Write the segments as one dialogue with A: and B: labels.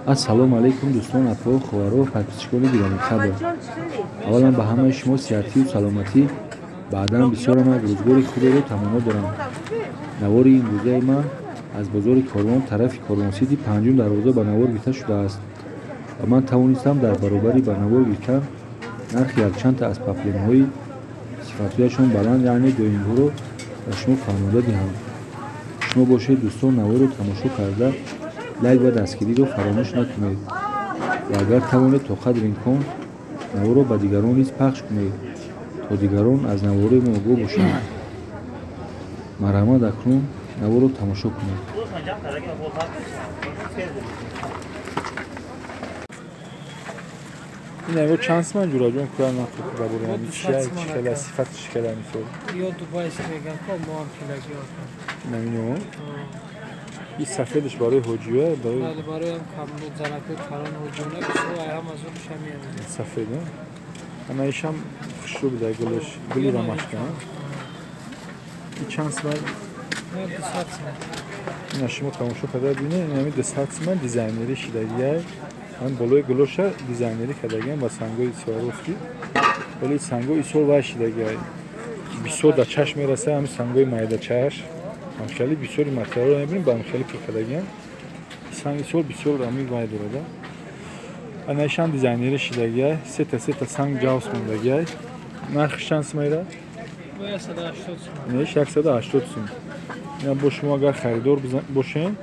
A: Ассалому алайкум дӯстон, апо, хоҳаро, подписчикони гиромиқадр. Аввалан ба ҳамаи шумо сиҳатию саломатӣ, баъдан бисёрам як рӯзгори хуберо таманно дорам. Навори имрӯзаи ман аз бозори Корвон тарафи Корвонсити панҷум дарвоза ба навор гирифта шудааст ва ман тавонистам дар баробари ба навор гирифтан нархи якчандта аз паплинҳои сифатҳояшон баланд, яъне доимҳоро ба шумо фаҳмонда диҳам. Шумо бошед дӯстон, наворро тамошо карда лайк ва дастгириро фаромӯш накунед ва агар тавонед то қадри имкон наворро ба дигарон низ пахш кунед, то дигарон аз навораи мо огоҳ бошанд. Марҳамат, акнун наворро тамошо кунед.
B: Ин аё чанд симан ҷураҷон кӯя нақл куда бурем? Чия чӣ хела сифат чӣ хела мисол?
C: Ё дубайски меган ко мо ҳам хелаги отам.
B: Намино? И сафедаш барои ҳоҷиё, барои
C: бале, барои ҳам камбуд занакои калон ҳоҷиёна бисёр ай ҳам аз он шамиям.
B: Сафед, ана ишам хушрӯ буда гулаш, гули ромашка. И чанд симан?
C: 200 симан.
B: Ина шумо тамошо карда бинед, ин ҳами 200 симан дизайнери шидагиай. Ҳам болои гулоша дизайнерӣ кардагиам ба сангои Сваровски. Вале сангои исол вай шидагиай. Бисёр дар чашм мераса ҳами сангои майдачаш. Ҳамхели бисёри материалро мебинем, ба ҳамхели пур кардагиам. Санги сол бисёр ҳами вай дорада. Ана ишам дизайнери шидагиай, сета санг ҷавс мондагиай. Нархиш чанд сум айра?
C: 180 сум.
B: Ина 180 сум. Ина бо шумо агар харидор бошем,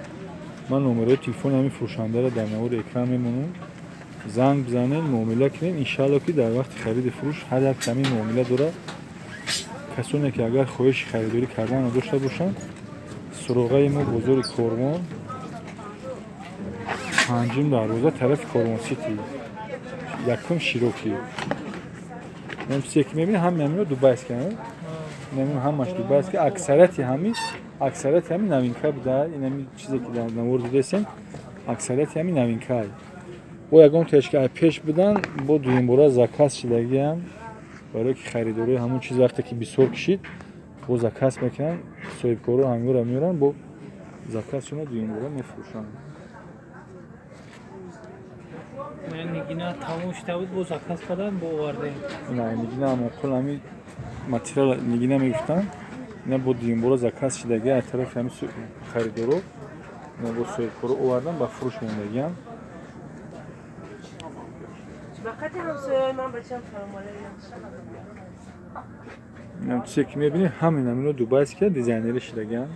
B: ман номерои телефони ҳамин фурӯшандаро дар навори экран мемонам. Занг бизанед, муомила кунед. Иншаалло ки дар вақти хариди фурӯш ҳар як ҳамин муомила дорад. Касоне ки агар хоҳиши харидорӣ карданро дошта бошанд, суроғаи мо бозори Корвон, панҷум дарвоза тарафи Корвонсити, якум Широкӣ. Ин чизе ки мебинед ҳамаи ҳамино дубайски, ин ҳамаш дубайски, аксарияти ҳамин новинка буда. Ин ҳамин чизе ки дар навор дидесем, аксарияти ҳамин новинка. Бо ягон теш ки пеш будан, бо дуюмбора заказ шидагиам, барое ки харидорои ҳамон чиз вақте ки бисёр кишид, бо заказ мекунанд, соҳибкоро ҳамёра меоранд, бо заказшона дуюмбора мефурӯшанд.
C: Нигина тамом шуда буд, бо заказ кардан, бо овардем.
B: Ина нигина ҳамонқул ҳами материал нигина мегуфтанд. Ина бо дуюмбора заказ шидаги аз тарафи ҳами харидоро, ина бо соҳибкоро овардан, ба фурӯш мондагиам. Чизе ки мебинед ҳамин ҳамино дубайски дизайнери шидагиам.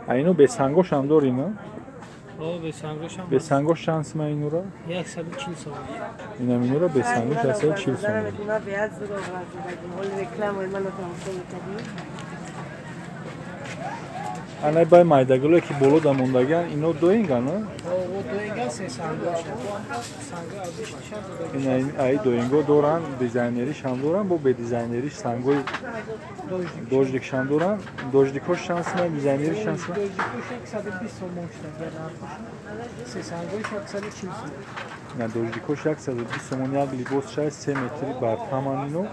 B: А ино бесангош ҳам дорим, а? Бесангош чанд сима инора?
C: 140 сом.
B: Инам инора бесангош 140 сом. Ана бай майдагуле ки боло да мондагиан, ино доинган, а? Ина ай доинго доранд, дизайнериш ҳам доранд, бо бедизайнериш сангои дождикшам доранд. Дождикош чанд сима, дизайнериш чанд сима? На дождикош 120 сомон як либос шай, 3 метри барфаман ино,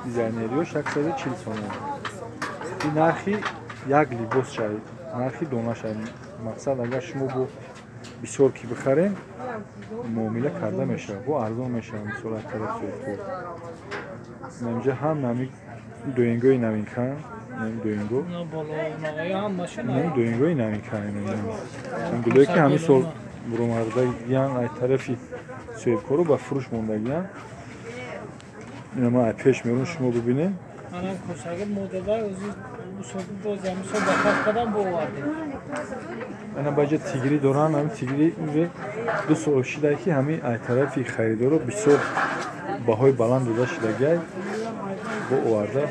B: дизайнериёш 140 сомон. Ин нархи як либос шай, нархи дона шай. Мақсад агар шумо бо бисёр ки бихарем, муомила карда мешавад, бо арзон мешавад мисол аз тарафи соҳибкор. Инҷа ҳам нами доингои новинка, нами доинго. Нами доингои новинка, ин гулое ки ҳамин сол буромардагиян аз тарафи соҳибкоро ба фурӯш мондагиян. Ина ман аз пеш мерон шумо бибинед.
C: Анам косагир модада боз ҳамин сол заказ кардам, бо овардем.
B: Ана баҷа тигрӣ доранд, ҳамин тигрӣ уже 2 сол шуда ки ҳамин аз тарафи харидоро бисёр баҳои баланд дода шудагиай, бо оварда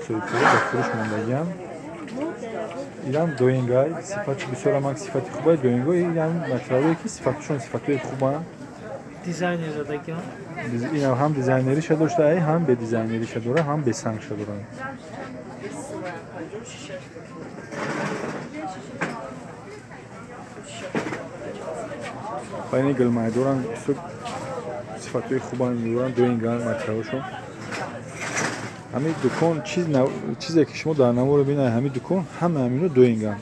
B: соҳибкоро ба фурӯш мондагиам. Инам доингай, сифати бисёр ҳамак сифати хубай доинго, инам материалое ки сифатшон сифатҳои хубанд.
C: Дизайнер задагиам.
B: Инам ҳам дизайнериша дошта, ҳам бедизайнериша дора, ҳам бесангша доранд. Ва ини гулмайдоранд, бисёр сифатҳои хубанд доранд, доинган материалошон. Ҳамин дукон чизе ки шумо дар наворо бинед, ҳамин дукон ҳама ҳамино доинган.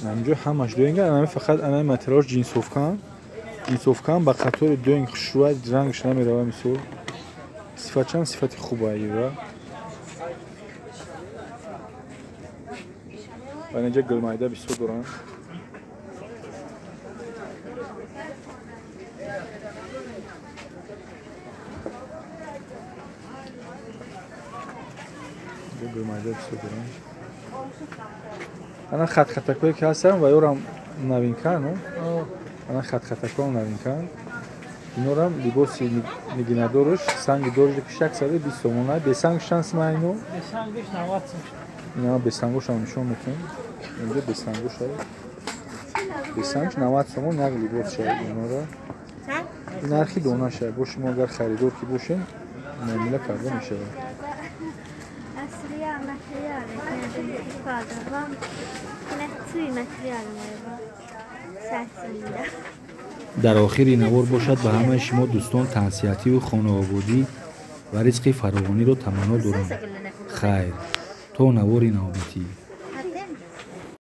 B: Ҳаминҷо ҳамаш доинган, ҳамин фақат ана материалош ҷинсовкаанд. Инсофкан ба қатори дӯнг хушрӯай, рангш намерава мисол. Сифатчам сифати хуба ира. Ва инҷа гулмайда бисёр доранд. Гулмайда бисёр доранд. Ана хатхатакое ки ҳастанд ва ёрам новинка, ну? Ана хатхатакоам новинкаанд. Инорам либоси нигинадорш, санги доржикиш 120 сомона. Бесангш чанд сима ино?
C: Бесангш 90 сум.
B: Ина бесангошам нишон метиҳем. Инҷо бесангош ҳаст. Бесангш 90 сомон як либос шавад инора. Нархи дона шавад. Бо шумо агар харидор ки бошем, муомила карда мешавад.
A: Дар охири навор бошад ба ҳамаи шумо дӯстон тансиҳативу хонаободӣ ва ризқи фаровониро таманно дорам. Хайр, то навори навбатӣ.